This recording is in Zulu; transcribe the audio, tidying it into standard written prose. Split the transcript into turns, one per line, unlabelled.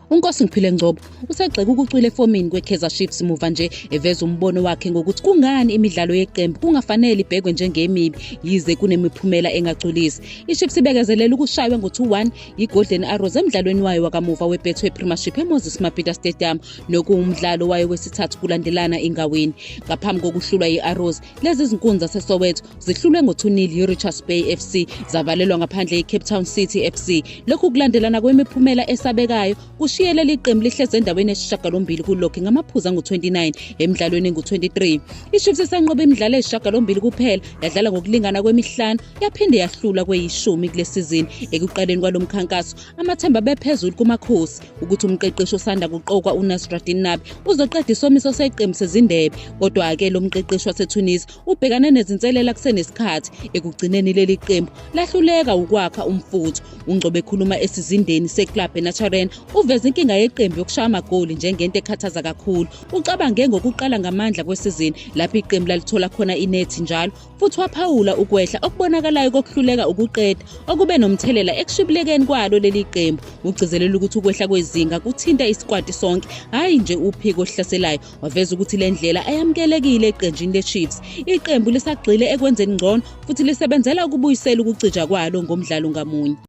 UNkosingiphile Ngcobo usegxeka ukucwila efomini kweKaizer Chiefs muva nje eveza umbono wakhe ngokuthi kungani imidlalo yeqembu kungafanele ibhekwe njengemibi yize kunemiphumela engagculisi. IChiefs ibekezelele ukushaywa ngo-2-1 yiGolden Arrows emdlalweni wayo wakamuva weBetway Premiership eMoses Mabhida Stadium nokuwumdlalo wayo wesithathu kulandelana ingawini. Ngaphambi kokuhlulwa yi-Arrows, lezi zinkunzi zaseSoweto zihlulwe ngo-2-0 yi-Richards Bay FC zavalelwa ngaphandle yi-Cape Town City FC. Lokhu kulandelana kwemiphumela esabekayo kushiye leli qembu lihlezi endaweni yesishiyagalombili kulokhu ngamaphuzu angu-29 emidlalweni engu-23. IChiefs isanqobe imidlalo eyisishiyagalombili kuphela, yadlala ngokulingana kwemihlanu, yaphinde yahlulwa kweyishumi kule sizini. Ekuqaleni kwalo mkhankaso, amathemba abephezulu kuMakhosi ukuthi umqeqeshi osanda kuqokwa uNasruddin Nabi uzoqeda isomiso seqembu sezindebe. Kodwa-ke lo mqeqeshi waseTunisia ubhekane nezinselela kusenesikhathi. Ekugcineni leli qembu lahluleka ukwakha umfutho. UNgcobo ekhuluma esizindeni seclub eNaturena uveze inkinga yeqembu yokushaya amagoli njengento ekhathaza kakhulu. Ucabange ngokuqala ngamandla kwesizini lapho iqembu lalithola khona inethi njalo futhi waphawula ukwehla okubonakalayo kokuhluleka ukuqeda okube nomthelela ekushibilekeni kwalo leli qembu. Ugcizelela ukuthi ukwehla kwezinga kuthinta isikwati sonke, hhayi nje uphiko oluhlaselayo. Waveza ukuthi le ndlela ayamukelekile eqenjini leChiefs. Iqembu lisagxile ekwenzeni ngcono futhi lisebenzela ukubuyisela ukucija kwalo ngomdlalo ngamunye.